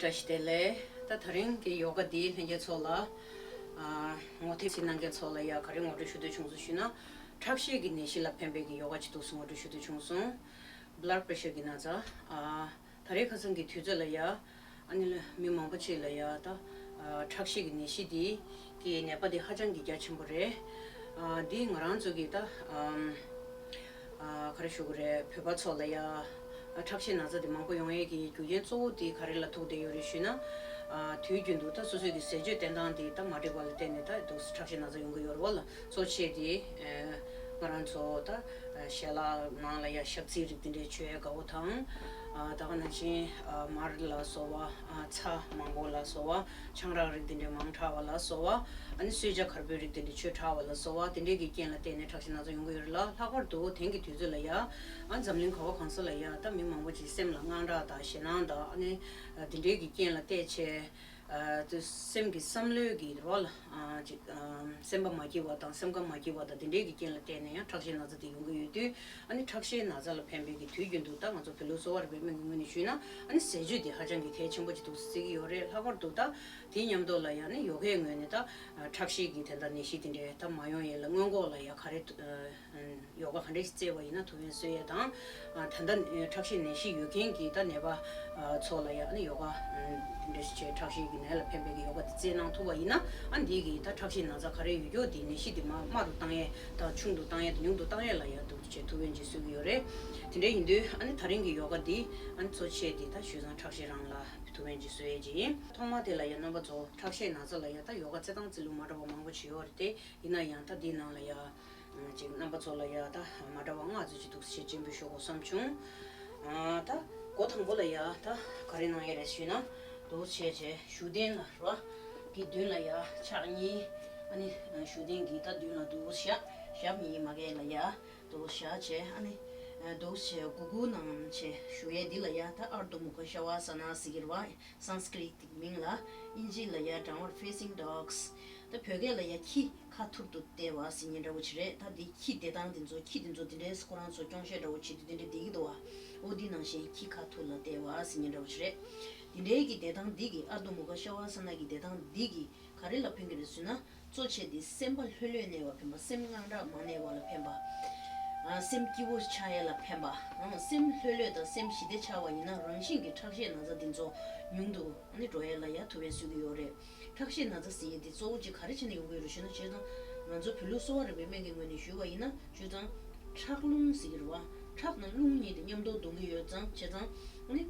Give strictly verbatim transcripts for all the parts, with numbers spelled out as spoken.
བཀྲ་ཤིས་བདེ་ལེགས། ད་དེ་རིང་གི་ཡོ་ག་འདིའི་ལྷན་རྒྱས་ཚོ་ལ། ཨ། ངོ་དེབ་གཟིགས་གནང་མཁན་ཚོ་ལ་ཡ་ག་རེ་ངོ་སྤྲོད་ཞུ་འདོད་བྱུང་སོང་ཞུས་ན། ཁྲག་ཤེད་ཀྱི་ནད་གཞི་ལ་ཕན་པའི་གི་ཡོ་ག་ཅིག་འདུག་སེ་ངོ་སྤྲོད་ཞུ་འདོད་བྱུང་སོང་། Blood pressure གི་ན་ཚ། ཨ། ད་རེས་ཁ་སང་གི་དུས་ཚོད་ལ་ཡ། ཨ་ནི་མི་མང་པོ་ཅིག་ལ་ཡ་ད། ཨ། ཁྲག་ཤེད་ཀྱི་ནད་གཞི་འདི་གི་ནད་པ་འདི་ཧ་ཅང་གི་རྒྱ་ཆེན་པོ་རེད། ཨ། འདི་ང་རང་ཚོ་གི་ད། ཨམ། ཨ། ག་རེ་ཞུ་གི་རེད། བོད་པ་ཚོ་ལ་ཡ། ཨ། ཁྲག་ཤེད་ན་ཚ་འདི་མང་པོ་ཡོང་ཡས་ཀྱི་རྒྱུ་རྐྱེན་གཙོ་བོ་འདི་ག་རེ་ལ་ཐུག་བསྡད་ཡོད་རེད་ཞུས་ན། ཨ། དུས་རྒྱུན་དུ་ད་སོ་སོའི་གི་ཟས་སྤྱོད་བསྟེན་སྟངས་འདི་ད་མ་འགྲིག་པ་ལ་བརྟེན་ནས་ད་འདུག་སེ་ཁྲག་ཤེད་ན་ཚ་ཡོང་གི་ཡོད་རེད་བ་ལ། གཙོ་ཆེ་དེ། ཨ། ང་རང་ཚོ་ད་ཞལ་ལག་ནང་ལ་ཡ་ཞག་ཚིལ་རིགས་དེ་འདྲའི་མཆོད་ཡ་དགའ་བོ་དང་། ཨ། ད་ག་ནང་བཞིན། ཨ། མར་ལ་སོགས་པ། ཨ། ཚྭ་མང་པོ་ལ་སོགས་པ། ཆང་རག་རིགས་དེ་འདྲའི་མང་དྲགས་པ་ལ་སོགས་པ། ཨ་ནི་གསོལ་ཇ་གར་པོའི་རིགས་དེ་འདྲ་མཆོད་དྲགས་པ་ལ་སོགས་པ་དེ་འདྲའི་གི་རྐྱེན་ལ་བརྟེན་ནས་ཁྲག་ཤེད་ན་ཚ་ཡོང་གི་ཡོད་རེད་ལ། ལྷག་པར་དུ་དེང་གི་དུས་ཚོད་ལ་ཡ། ཨ། འཛམ་གླིང་ག་བ་གང་ས་ལ་ཡ་ད་མི་མང་པོ་ཅིག་སེམས་ལ་དངངས་སྐྲག་དང་ཞེད་སྣང་དང་། ཨ་ནི་དེ་འདྲའི་གི་རྐྱེན་ལ་བལྟས་བྱས། ཨ། དུ་སེམས་ཀྱི་བསམ་བློའི་གི་རོ་ལ། ཨ། ཅིག་ཨ། སེམས་པ་མ་སྐྱིད་པ་དང་སེམས་ཁམས་མ་སྐྱིད་པ་དང་དེ་འདྲའི་གི་རྐྱེན་ལ་བརྟེན་ནས་ཡང་ཁྲག་ཤེད་ན་ཚ་དེ་ཡོང་གི་ཡོད་དུས། ཨ་ནི་ཁྲག་ཤེད་ན་ཚ་ལ་ཕན་པའི་གི་དུས་རྒྱུན་དུ་ད་ང་ཚོ་བོད་ལུགས་གསོ་བ་རིག་པའི་སྨན་གྱི་ངོས་ནས་ཞུས་ན། ཨ་ནི་ཟས་སྤྱོད་དེ་ཧ་ཅང་གི་གལ་ཆེན་པོ་ཅིག་འདུག་སེ་བརྩི་གི་ཡོད་རེད། ལྷག་པར་དུ་ད་དེའི་མཉམ་དུ་ལ་ཡང་ནི་ཡོ་གའི་ངོས་ནས་ད། ཨ། ཁྲག་ཤེད་ཀྱི་དེ་འདྲ་ནད་གཞི་དེ་འདྲའི་ད་མ་ཡོང་ཡས་ལ་སྔོན་འགོག་ལ་ཡ་ག་རེ། ཨ། ཡོ་ག་ག་འདྲས་ཤིག་རྩེས་པ་ཡིན་ན་ཐུགས་ཕན་གསོས་ཡས་དང་། ཨ། ད་ལྟ་ཁྲག་ཤེད་ནད་གཞི་ཡོད་མཁན་གྱི་ད་ནད་པ། ཨ། ཚོ་ལ་ཡ་ཨ་ནི་ཡོ་ག་དེ་འདྲ་ཞིག་བྱས། ཁྲག་ཤེད་ཀྱི་ནད་ལ་ཕན་པའི་གི་ཡོ་ག་དེ་རྩེས་གནང་ཐུབ་པ་ཡིན་ན། ཨ། འདི་གི་ད་ཁྲག་ཤེད་ན་ཚ་ག་རེ་ཡོད་ཀྱོག་དེ་ནད་གཞི་དེ་མ་དམའ་རུ་བཏང་ཡས་དང་ཆུང་དུ་བཏང་ཡས་དང་ཉུང་དུ་བཏང་ཡས་ལ་ཡ་འདུག་ཅེས་ཐུགས་ཕན་ཅིག་གསོས་ཀྱི་ཡོད་རེད། དེ་འདྲ་ཡིན་དུས་ཨ་ནི་ད་རིང་གི་ཡོ་ག་འདི་ཨ་ནི་གཙོ་ཆེ་དེ་ད་ཞུས་ཙང་ཁྲག་ཤེད་རང་ལ་ཐུགས་ཕན་ཅིག་གསོས་ཡས་ཅིག་ཡིན། ཐོག་མ་དེ་ལ་ཡ་རྣམ་པ་ཚོ་ཁྲག་ཤེད་ན་ཚ་ལ་ཡ་ད་ཡོ་ག་རྩེ་སྟངས་རྩེ་ལུགས་མ་འདྲ་བ་མང་པོ་ཅིག་ཡོད་རེད་དེ། ཡིན་ན་ཡང་ད་འདིའི་ནང་ལ་ཡ། ཅིག་རྣམ་པ་ཚོ་ལ་ཡ་ད་མ་འདྲ་བ་ལྔ་ཙམ་ཅིག་འདུག་སེ་སྤྱན་འབུལ་ཞུ་དགོས་བསམ་བྱུང་། ཨ། ད་འགོ་དང་པོ་ལ་ཡ་ད་ག་རེ་གནང་ཡས་རེད་ཞུས་ན། འདུག་སེ་བྱས་བྱས་བཞུགས་གདན་ལ་རོ། གི་མདུན་ལ་ཡ་ཕྱག་གཉིས། ཨ་ནི་བཞུགས་གདན་གྱི་ད་མདུན་ལ་འདུག་སེ་བཞག་ཞབས་གཉིས་མ་གས་ལ་ཡ་འདུག་སེ་བཞག་བྱས། ཨ་ནི་འདུག་སེ་བྱས་གུག་གུག་ནང་བྱས་བཞུགས་ཡས་འདི་ལ་ཡ་ད་ཨརྡྷོ་མུ་ཁ་ཤ་ཝ་ས་ན་ཟེར་གྱི་རེད་བ། སཾསྐྲྀཏ་མིང་ལ། ཨིན་ཇི་ལ་ཡ་Downward Facing Dogs། ད་བོད་སྐད་ལ་ཡ་ཁྱི་ཁ་ཐུར་དུ་བལྟས་པ་ཟེར་མཁན་འདྲ་བོ་ཅིག་རེད། ད་འདི་ཁྱི་བསྡད་སྟངས་དེ་ཚོ། ཁྱི་དེ་ཚོ་དེ་འདྲས་ཁོ་རང་ཚོ་སྐྱོང་བཤད་འདྲ་བོ་བྱེད་དུས་དེ་འདྲས་བསྡད་ཀྱི་འདུག་བ། འོ་འདི་ནང་བཞིན་ཁྱི་ཁ་ཐུར་ལ་བལྟས་པ་ཟེར་མཁན་འདྲ་བོ་ཅིག་རེད། དེ་འདྲའི་གི་བསྡད་སྟངས་འདི་གི་ཨརྡྷོ་མུ་ཁ་ཤ་ཝ་ས་ན་གི་བསྡད་སྟངས་འདི་གི་ག་རེ་ལ་ཕན་གྱི་རེད་ཟེར་ན། གཙོ་ཆེ་དེ་སེམས་པ་ལྷོད་ལྷོད་གནས་པ་ཕན་པ། སེམས་དངངས་སྐྲག་མ་གནས་པ་ལ་ཕན་པ། ཨ། སེམས་སྐྱིད་པོ་ཆགས་ཡས་ལ་ཕན་པ། ཨ། སེམས་ལྷོད་ལྷོད་དང་སེམས་ཞི་བདེ་ཆགས་པ་ཡིན་ན་རང་བཞིན་གྱིས་ཁྲག་ཤེད་ན་ཚ་འདི་ཚོ་ཉུང་དུ་ཨ་ནི་འགྲོ་ཡས་ལ་ཡ་ཐུགས་ཕན་གསོས་ཀྱི་ཡོད་རེད། ཁྲག་ཤེད་ན་ཚ་ཟེར་ཡས་འདི་གཙོ་བོ་གཅིག་ག་རེ་བྱས་ནས་ཡོང་གི་ཡོད་རེད་ཞུས་ན། བྱས་ཙང་ང་ཚོ་བོད་ལུགས་གསོ་བ་རིག་པའི་སྨན་གྱི་ངོས་ནས་ཞུས་པ་ཡིན་ན། བྱས་ཙང་ཁྲག་རླུང་ཟེར་གྱི་རེད་བ། ཁྲག་དང་རླུང་གཉིས་དེ་མཉམ་དུ་འདོང་གི་ཡོད་ཙང་། བྱས་ཙང་ཨ་ནི་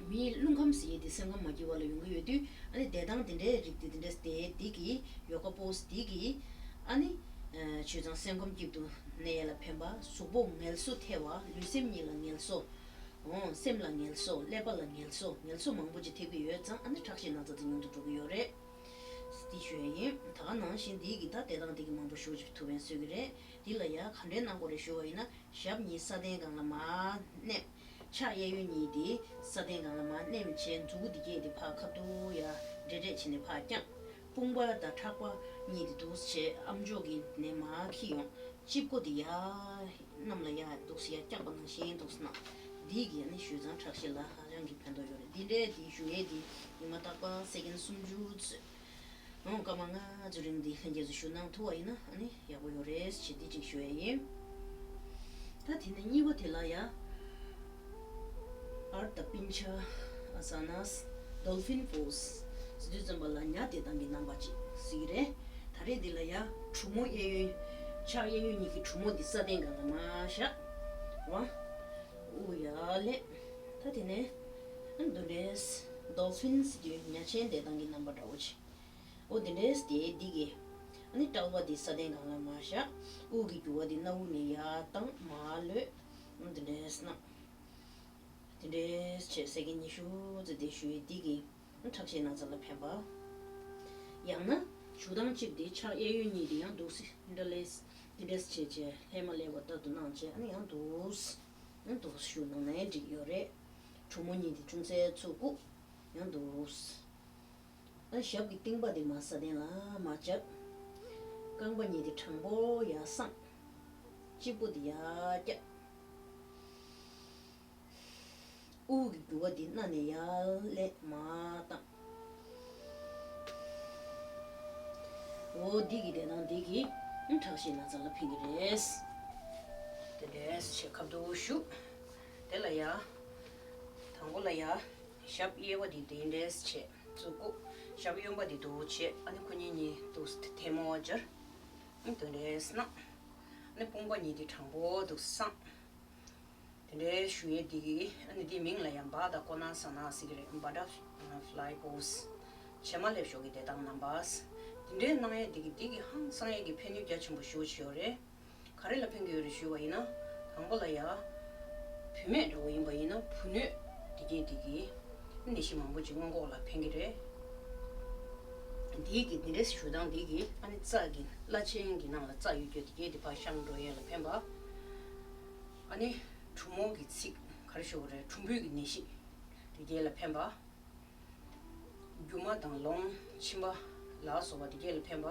མིའི་རླུང་ཁམས་ཟེར་ཡས་དེ་སེམས་ཁམས་མ་སྐྱིད་པ་ལ་ཡོང་གི་ཡོད་དུས། ཨ་ནི་བསྡད་སྟངས་དེ་འདྲའི་རིགས་དེ་དེ་འདྲ་བསྡད་དེ་གི་ཡོ་ག་པོ་སི་དེ་གི་ཨ་ནི། ཨ། བྱས་ཙང་སེམས་ཁམས་སྐྱིད་སྡུག་གནས་ཡས་ལ་ཕན་པ། གཟུགས་པོ་ངལ་གསོ་ཐེབས་པ། ལུས་སེམས་གཉིས་ལ་ངལ་གསོ། འོ། སེམས་ལ་ངལ་གསོ། ཀླད་པ་ལ་ངལ་གསོ། ངལ་གསོ་མང་པོ་ཅིག་ཐེབས་ཀྱི་ཡོད་ཙང་། ཨ་ནི་ཁྲག་ཤེད་ན་ཚ་དེ་ཉུང་དུ་འགྲོ་གི་ཡོད་རེད། དེ་ཞུ་ཡས་ཡིན། ད་ག་ནང་བཞིན་འདི་གི་ད་བསྡད་སྟངས་འདི་གི་མང་པོ་ཞེ་པོ་ཅིག་ཐུགས་ཕན་གསོས་ཀྱི་རེད། འདི་ལ་ཡ་ག་འདྲས་གནང་དགོས་རེད་ཞུ་བ་ཡིན་ན། ཞབས་གཉིས་ས་གདན་སྒང་ལ་མར་མནན། ཕྱག་གཡས་གཡོན་གཉིས་དེ་ས་གདན་སྒང་ལ་མར་མནན་བྱས། མཛུ་གུ་འདི་གས་དེ་ཕར་ཁ་ཐུག་ཡར་འདྲེད་འདྲེད་བྱས་ནས་ཕར་བརྐྱངས། དཔུང་པ་དང་ཕྲག་པ་གཉིས་དེ་འདུག་སེ་བྱས། ཨ་མཆོག་གི་ནས་མར་འཁྱེར་ཡོང་། དཔྱི་མགོ་དེ་ཡར་གནམ་ལ་ཡར་འདུག་སེ་ཡར་བརྐྱངས་པ་ནང་བཞིན་འདུག་སེ་གནང་། འདི་གིས་ཨ་ནི་བྱས་ཙང་ཁྲག་ཤེད་ལ་ཧ་ཅང་གི་ཕན་ཐོགས་ཡོད་རེད། འདི་འདྲའི་དེ་ཞུ་ཡས་དེ་ཉི་མ་རྟག་པར་སེ་ཀེན་སུམ་ཅུ་ཙམ། ཨང་། སྐར་མ་ལྔ་ཙམ་རིང་འདི་ལྷན་རྒྱས་ཚོ་ཞུ་གནང་ཐུབ་པ་ཡིན་ན་ཨ་ནི་ཡག་པོ་ཡོད་རེད་ཅེས་འདི་གཅིག་ཞུ་ཡ་ཡིན། ད་དེ་ནས་གཉིས་པ་དེ་ལ་ཡ། Ardha Pincha Asanas, Dolphin Pose ཟེར་དུས་ཙམ་པ་ལ་ཉ་བསྡད་སྟངས་ཀྱི་རྣམ་པ་ཅིག་ཟེར་གྱི་རེད། ད་རེས་འདི་ལ་ཡ་གྲུ་མོ་གཡས་གཡོན། ཕྱག་གཡས་གཡོན་གཉིས་ཀྱི་གྲུ་མོ་འདི་ས་གདན་སྒང་ལ་མར་བཞག་རོ། དབུགས་ཡར་ལེན། ད་དེ་ནས་ཨ་ནི་འདི་འདྲས་Dolphin ཟེར་དུས་ཉ་ཆེན་བསྡད་སྟངས་ཀྱི་རྣམ་པ་འདྲ་བོ་ཅིག་འོ་དེ་འདྲས་དེ་འདི་གི་ཨ་ནི་དཔྲལ་བ་འདི་ས་གདན་སྒང་ལ་མར་བཞག་དབུགས་ཀྱི་རྒྱུ་བ་འདི་སྣ་བུག་ནས་ཡར་བཏང་མར་ལོད། འོ་དེ་འདྲས་གནང་། དེ་འདྲས་བྱས་སེ་ཀེན་ཉི་ཤུ་ཙམ་དེ་ཞུ་ཡས་འདི་གི་ཨ་ཁྲག་ཤེད་ན་ཚ་ལ་ཕན་པ། ཡང་ན་བཞུགས་སྟངས་གཅིག་འདི་ཕྱག་གཡས་གཡོན་གཉིས་འདི་ཡང་འདུག་སེ་འདྲ་ལས་འདི་འདྲས་བྱས་བྱས་ལྷད་མ་ལྷད་པ་ལྟར་དུ་གནང་བྱས། ཨ་ནི་ཡང་འདུག་སེ་ཨ་འདུག་སེ་བཞུགས་གནང་ནའི་འགྲིག་ཡོད་རེད། གྲུ་མོ་གཉིས་འདི་ཅུང་ཟད་ཚུར་བཀུག་ཡང་འདུག་སེ། ཨ་ཞབས་ཀྱི་རྟིང་པ་འདི་མར་ས་གདན་ལ་མར་བརྒྱབ། རྐང་པ་གཉིས་འདི་དྲང་པོ་ཡར་བསྲང་། དཔྱི་མགོ་འདི་ཡར་བཀྱག་དབུགས་ཀྱི་རྒྱུ་བ་འདི་སྣ་ནས་ཡར་ལེན་མར་བཏང་། འོ་འདི་གི་བདེ་ཐང་འདི་གིས་ཁྲག་ཤེད་ན་ཚ་ལ་ཕན་གྱི་རེད། དེ་འདྲས་བྱས་ཁ་བསྡུར་ཞུ། དེ་ལ་ཡ། དང་པོ་ལ་ཡ། ཞབས་གཡས་པ་འདི་དེ་འདྲས་བྱས་བཙུགས་གོ། ཞབས་གཡོན་པ་འདི་འདུག་བྱས། ཨ་ནི་ཁོ་གཉིས་གཉིས་འདུག་ཐལ་མོ་སྦྱར། ཨ་དེ་འདྲས་ན། ཨ་ནི་དཔུང་པ་གཉིས་འདི་དྲང་པོ་འདུག་བསྲང་། དེ་འདྲའི་ཞུ་ཡས་འདི་གི་ཨ་ནི་འདི་མིང་ལ་ཡང་བྷ་དྷ་ཀོ་ན་ས་ན་ཟེར་གི་རེད། Butterfly pose། བྱེ་མ་ལེབ་ཞོག་གི་བདེ་ཐང་རྣམ་པ། དེ་འདྲའི་གནང་ཡས་འདི་གི་འདི་གི་ཧང་སང་ཡས་ཀྱི་ཕན་ནུས་རྒྱ་ཆེན་པོ་ཞེ་པོ་ཅིག་ཡོད་རེད། ག་རེ་ལ་ཕན་གྱི་ཡོད་རེད་ཞུས་པ་ཡིན་ན། དང་པོ་ལ་ཡ། བུད་མེད་འདྲ་བོ་ཡིན་པ་ཡིན་ན་བུ་སྣོད་འདི་གས་འདི་གི་ནད་གཞི་མང་པོ་ཅིག་སྔོན་འགོག་ལ་ཕན་གྱི་རེད། འདི་གི་འདི་འདྲའི་ཞུ་སྟངས་འདི་གི་ཨ་ནི་རྩ་གི་བླ་ཆེན་གྱི་ནང་ལ་རྩ་ཡོད་རྒྱུ་འདི་གས་འདི་ཕར་བཤང་འགྲོ་ཡས་ལ་ཕན་པ། ཨ་ནི་གྲུ་མོ་གི་ཚིགས་ག་རེ་ཞུ་དགོས་རེད། གྲུམ་བུའི་གི་ནད་གཞི་དེ་གས་ལ་ཕན་པ། རྒྱུ་མ་དང་ལོང་མཆིན་པ་ལ་སོགས་པ་དེ་གས་ལ་ཕན་པ།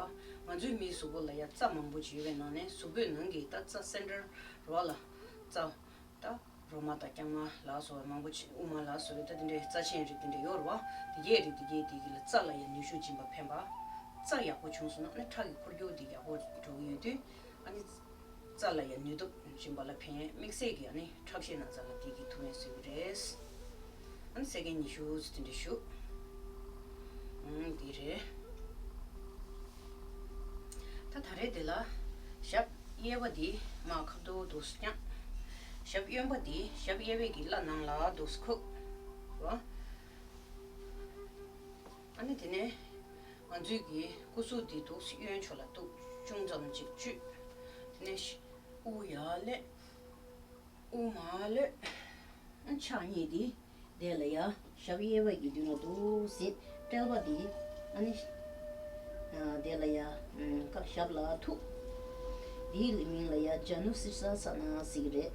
ང་ཚོའི་མིའི་གཟུགས་པོ་ལ་ཡ་རྩ་མང་པོ་ཅིག་ཡོད་པའི་ནང་ནས་གཟུགས་པོའི་ནང་གི་ད་རྩ་སེན་ཊར་རོ་ལ་རྩ་ད་རོ་མ་དང་རྐྱང་མ་ལ་སོགས་པ་མང་པོ་ཅིག་དབུ་མ་ལ་སོགས་པའི་ད་དེ་འདྲའི་རྩ་ཆེན་རིགས་དེ་འདྲ་ཡོད་རེད་བ། དེ་གས་རིགས་དེ་གས་དེ་གི་ལ་རྩ་ལ་ཡ་ནུས་ཤུགས་སྦྱིན་པ་ཕན་པ། རྩ་ཡག་པོ་བྱུང་སོང་ན་ཨ་ནི་ཁྲག་གི་འཁོར་རྒྱུག་དེ་ཡག་པོ་འགྲོ་གི་ཡོད་དུས། ཨ་ནི་རྩ་ལ་ཡང་ནུས་སྟོབས་སྦྱིན་པ་ལ་ཕན། དམིགས་བསལ་གྱི་ཨ་ནི་ཁྲག་ཤེད་ན་ཚ་ལ་དེ་གི་ཐུགས་ཕན་གསོས་ཀྱི་རེད། ཨ་ནི་སེ་ཀེན་ཉི་ཤུ་ཙམ་དེ་འདྲ་ཞུ། ཨང་འདི་རེད། ད་ད་རེས་དེ་ལ་ཞབས་གཡས་པ་འདི་མར་ཁ་ཐུག་འདུག་སེ་བརྐྱངས། ཞབས་གཡོན་པ་འདི་ཞབས་གཡས་པའི་གི་བརླ་ནང་ལ་འདུག་སེ་ཁུག་རོ། ཨ་ནི་དེ་ནས་ང་ཚོའི་གི་སྐུ་གཟུགས་འདི་འདུག་སེ་གཡོན་ཕྱོགས་ལ་འདུག་ཅུང་ཙམ་ཅིག་བཅུས། དེ་ནས་དབུགས་ཡར་ལེན། དབུགས་མར་ལོད། ཕྱག་གཉིས་འདི་དེ་ལ་ཡ་ཞབས་གཡས་པ་གི་མདུན་ལ་འདུག་སེ་དཔྲལ་བ་འདི་ཨ་ནི་དེ་ལ་ཡ་ཞབས་ལ་ཐུག་འདིའི་མིང་ལ་ཡ་ཇ་ནུ་སི་ས་ས་ན་ཟེར་གི་རེད།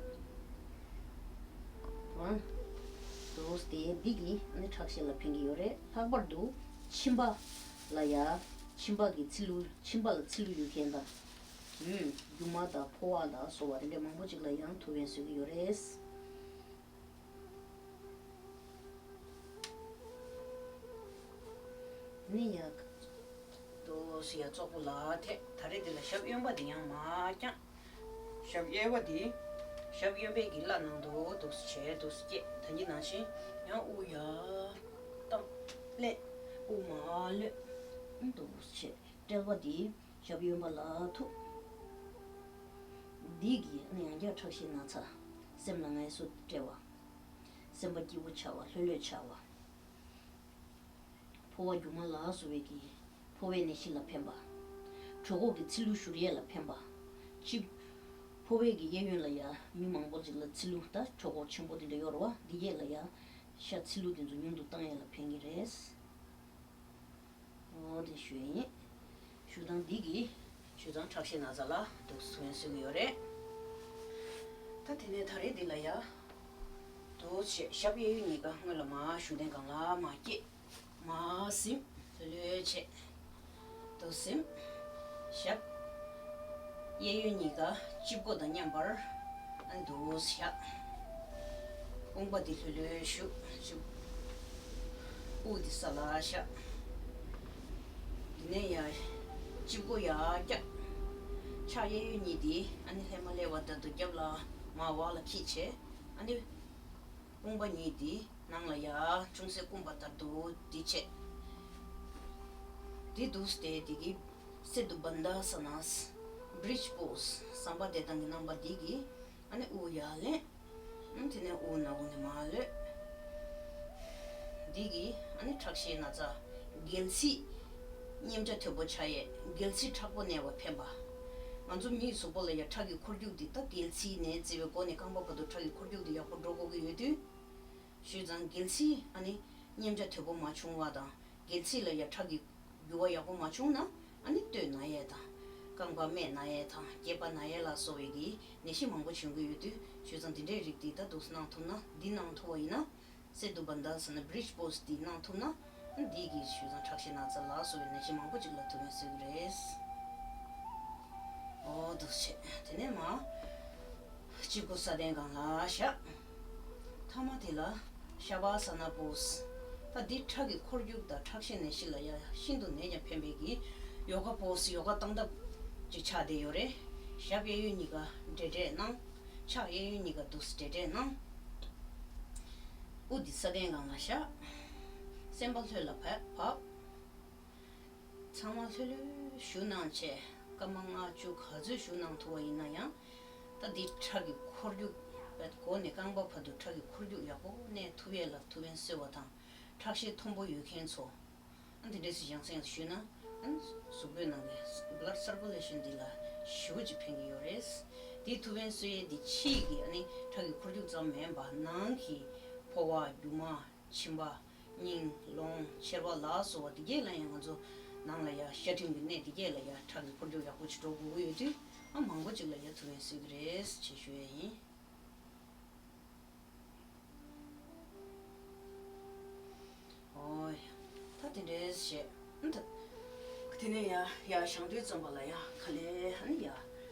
འདུག་སེ་དེ་འདི་གི་ཨ་ནི་ཁྲག་ཤེད་ལ་ཕན་གི་ཡོད་རེད། ལྷག་པར་དུ་མཆིན་པ་ལ་ཡ་མཆིན་པ་གི་ཚིལ་ལུ་མཆིན་པ་ལ་ཚིལ་ལུ་ཡོད་མཁན་དང་། ཨུམ། རྒྱུ་མ་དང་ཕོ་བ་དང་སོགས་པ་དེ་འདྲ་མང་པོ་ཅིག་ལ་ཡང་ཐུགས་ཕན་གསོས་ཀྱི་ཡོད་རེད། ནི་ཡ། དུ་སི་ཡ་བཙོག་པོ་ལ་ཐེ་ད་རེས་འདི་ལ་ཞབས་གཡོན་པ་འདི་ཡང་མ་བརྐྱངས། ཞབས་གཡས་པ་འདི་ཞབས་གཡོན་པའི་གི་བརླ་ནང་དུ་འདུག་སེ་བྱས་འདུག་སེ་བསྐྱེད། ད་གིན་ནང་བཞིན་ཡང་དབུགས་ཡར་བཏང་ལེན། དབུགས་མར་ལོད། འདུག་སེ་བྱས། དཔྲལ་བ་འདི་ཞབས་གཡོན་པ་ལ་ཐུག་འདི་གིས་ཨ་ནི་ཡང་བསྐྱར་ཁྲག་ཤེད་ན་ཚ། སེམས་ལ་ངལ་གསོ་སྤྲད་པ། སེམས་པ་སྐྱིད་པོ་ཆགས་པ། ལྷོད་ལྷོད་ཆགས་པ། ཕོ་བ་རྒྱུ་མ་ལ་སོགས་པའི་གི་ཕོ་བའི་ནད་གཞི་ལ་ཕན་པ། གྲོད་ཁོག་གི་ཚིལ་ལུ་བཞུར་ཡས་ལ་ཕན་པ། གཅིག་ཕོ་བའི་གི་གཡས་གཡོན་ལ་ཡ་མི་མང་པོ་ཅིག་ལ་ཚིལ་ལུ་ད་གྲོད་ཁོག་ཆེན་པོ་དེ་འདྲ་ཡོད་རེད་བ། འདི་གས་ལ་ཡ་ཤ་ཚིལ་ལུ་དེ་ཚོ་ཉུང་དུ་བཏང་ཡས་ལ་ཕན་གི་རེད། འོ་དེ་ཞུ་ཡིན། ཞུ་སྟངས་འདི་གིས་ཞུ་སྟངས་ཁྲག་ཤེད་ན་ཚ་ལ་འདུག་སེ་ཐུགས་ཕན་གསོས་ཀྱི་ཡོད་རེད། ད་དེ་ནས་ད་རེས་འདི་ལ་ཡ། འདུག་སེ་ཞབས་གཡས་གཡོན་གཉིས་ཀ་སྔོན་ལ་མར་ཞུ་གདན་སྒང་ལ་མར་བསྐྱེད། མར་ཟིམ། ལྷོད་ལྷོད་བྱས། འདུག་སེ་ཟིམ། ཞབས་གཡས་གཡོན་གཉིས་ཀ་དཔྱི་མགོ་དང་མཉམ་པར་ཨ་ནི་འདུག་སེ་བཞག་དཔུང་པ་འདི་ལྷོད་ལྷོད་བཞུགས། དཔྱི་དབུགས་འདི་ས་ལ་བཞག་དེ་ནས་ཡར་དཔྱི་མགོ་ཡར་བཀྱག་ཕྱག་གཡས་གཡོན་གཉིས་འདི་ཨ་ནི་ལྷས་མ་ལྷས་པ་ལྟར་དུ་རྒྱབ་ལ་མར་འོག་ལ་འཁྱེར་བྱས། ཨ་ནི་དཔུང་པ་གཉིས་འདི་ནང་ལ་ཡར་ཅུང་ཟད་བསྐུམ་པ་ལྟར་དུ་འདི་བྱས། འདི་འདུག་སེ་དེ་གི་སེ་དུ་བན་དྷ་ས་ན། Bridge pose། ཟམ་པ་བདེ་ཐང་གི་རྣམ་པ་འདི་གིས་ཨ་ནི་དབུགས་ཡར་ལེན། ཨ་དེ་ནས་དབུགས་ནང་ལོགས་ནས་མར་ལོད། འདི་གིས་ཨ་ནི་ཁྲག་ཤེད་ན་ཚ། རྒྱལ་སྲིད། མཉེན་ཆ་དོད་པོ་ཆགས་ཡས། རྒྱལ་སྲིད་མཁྲེགས་པོ་གནས་པ་ཕན་པ། ང་ཚོ་མིའི་གཟུགས་པོ་ལ་ཡ་ཁྲག་གི་འཁོར་རྒྱུག་འདི་ད་རྒྱལ་སྲིད་ནས་བརྩི་བའི་སྒོ་ནས་རྐང་པ་བར་དུ་ཁྲག་གི་འཁོར་རྒྱུག་འདི་ཡག་པོ་འགྲོ་དགོས་ཀྱི་ཡོད་དུས། བྱས་ཙང་རྒྱལ་སྲིད་ཨ་ནི་མཉེན་ཆ་དོད་པོ་མ་བྱུང་བ་དང་། རྒྱལ་སྲིད་ལ་ཡ་ཁྲག་གི་རྒྱུ་བ་ཡག་པོ་མ་བྱུང་ན་ཨ་ནི་སྟོད་ན་ཡས་དང་། རྐང་པ་རྨེག་ན་ཡས་དང་། སྐེད་པ་ན་ཡས་ལ་སོགས་པའི་གི་ནད་གཞི་མང་པོ་བྱུང་གི་ཡོད་དུས། བྱས་ཙང་འདི་འདྲའི་རིགས་འདི་ད་འདུག་སེ་གནང་ཐུབ་ན། འདི་གནང་ཐུབ་པ་ཡིན་ན། སེ་དུ་བན་དྷ་ས་ན་Bridge pose་འདི་གནང་ཐུབ་ན། ཨ་འདི་གིས་བྱས་ཙང་ཁྲག་ཤེད་ན་ཚ་ལ་སོགས་པའི་ནད་གཞི་མང་པོ་ཅིག་ལ་ཐུགས་ཕན་གསོས་ཀྱི་རེད། འོ་འདུག་སེ་བྱས། དེ་ནས་མར་དཔྱི་མགོ་ས་གདན་སྒང་ལ་བཞག་མཐའ་མ་དེ་ལ་ ཤ་བ་ས་ན་པོ་སི། ད་འདི་ཁྲག་གི་འཁོར་རྒྱུག་དང་ཁྲག་ཤེད་ནད་གཞི་ལ་ཡང་ཤིན་ཏུ་ནས་ཀྱང་ཕན་པའི་གི་ཡོ་ག་པོ་སི་ཡོ་ག་བཏང་ཐབས་ཅིག་ཆགས་བསྡད་ཡོད་རེད། ཞབས་གཡས་གཡོན་གཉིས་ཀ་བསྒྲད་བསྒྲད་གནང་། ཕྱག་གཡས་གཡོན་གཉིས་ཀ་འདུག་སེ་བསྒྲད་བསྒྲད་གནང་། དབུ་འདི་ས་གདན་སྒང་ལ་བཞག་སེམས་པ་ལྷོད་ལ་བབས་བབས། ཚང་མ་ལྷོད་ལྷོད་བཞུགས་གནང་བྱས། སྐར་མ་ལྔ་བཅུ་ག་ཚོད་བཞུགས་གནང་ཐུབ་པ་ཡིན་ན་ཡང་། ད་འདི་ཁྲག་གི་འཁོར་རྒྱུག་བས་མགོ་ནས་རྐང་པ་བར་དུ་ཁྲག་གི་འཁོར་རྒྱུག་ཡག་པོ་གནས་ཐུབ་ཡས་ལ་ཐུགས་ཕན་གསོས་པ་དང་། ཁྲག་ཤེད་མཐོན་པོ་ཡོད་མཁན་ཚོ། ཨ་འདི་འདྲས་སུ་ཡང་སེ་ཡང་སེ་བཞུགས་ན། ཨ་གཟུགས་པོའི་ནང་གི་blood circulation འདི་ལ་ཞེ་པོ་ཅིག་ཕན་གྱི་ཡོད་རེད། འདི་ཐུགས་ཕན་གསོས་ཡས་འདི་ཕྱིའི་གི་ཨ་ནི་ཁྲག་གི་འཁོར་རྒྱུག་ཙམ་མིན་པ་ནང་གི་ཕོ་བ་རྒྱུ་མ། མཆིན་པ། སྙིང་། རླུང་། མཆེར་པ་ལ་སོགས་པ་འདི་གས་ལ་ཡང་ང་ཚོ་ནང་ལ་ཡ་ཤ་ཁྲིམས་ཀྱི་གནས་འདི་གས་ལ་ཡ་ཁྲག་གི་འཁོར་རྒྱུག་ཡག་པོ་ཅིག་འགྲོ་དགོས་ཀྱི་ཡོད་དུས། ཨ་མང་པོ་ཅིག་ལ་ཡ་ཐུགས་ཕན་གསོས་ཀྱི་རེད་ཅེས་ཞུ་ཡས་ཡིན། ཨོ་ཡ། ད་དེ་འདྲས་བྱས། ཨ་ད། དེ་ནས་ཡ་ཡ་ཞང་དུས་ཙམ་པ་ལ་ཡ་ག་ལེ་ཨ་ནི་ཡ་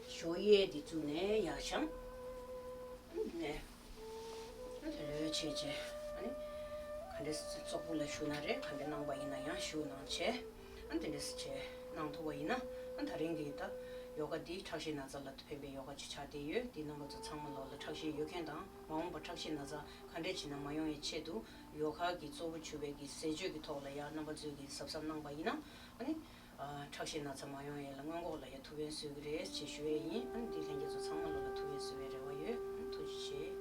ཞོ་གཡས་འདི་བཙུགས་ནས་ཡ་ཞང་། ཨ་ནི་དེ་ནས། ཨ་དེ་ལོས་བྱས་བྱས། ཨ་ནི། ག་འདྲས་ཙོག་པུ་ལ་བཞུགས་ན་རེད། ག་འདྲས་གནང་པ་ཡིན་ན་ཡང་བཞུགས་གནང་བྱས། ཨ་དེ་འདྲས་བྱས་གནང་ཐུབ་པ་ཡིན་ན། ཨ་ད་རིང་གི་ད་ཡོ་ག་འདི་ཁྲག་ཤེད་ན་ཚ་ལ་ཕན་པའི་ཡོ་ག་ཅིག་ཆགས་བསྡད་ཡོད། འདི་རྣམ་པ་ཚོ་ཚང་མ་ལོག་ལ་ཁྲག་ཤེད་ཡོད་མཁན་དང་མ་འོངས་པ་ཁྲག་ཤེད་ན་ཚ་ག་འདྲས་བྱས་ན་མ་ཡོང་བའི་ཆེད་དུ་ཡོ་ག་གི་གཙོ་བོ་གྱུར་པའི་གི་ཟས་སྤྱོད་ཀྱི་ཐོག་ལ་ཡང་རྣམ་པ་ཚོས་གི་གཟབ་གཟབ་གནང་པ་ཡིན་ན། ཨ་ནི། ཨ་ཁྲག་ཤེད་ན་ཚ་མ་ཡོང་ཡས་ལ་སྔོན་འགོག་ལ་ཡ་ཐུགས་ཕན་གསོས་ཀྱི་རེད་ཅེས་ཞུ་ཡས་ཡིན། ཨ་ནི་འདི་ལྷན་རྒྱས་ཚོ་ཚང་མ་ལོག་ལ་ཐུགས་ཕན་གསོས་པའི་རེ་བ་ཡོད། ཨ་ནི་ཐུགས་རྗེ་ཆེ།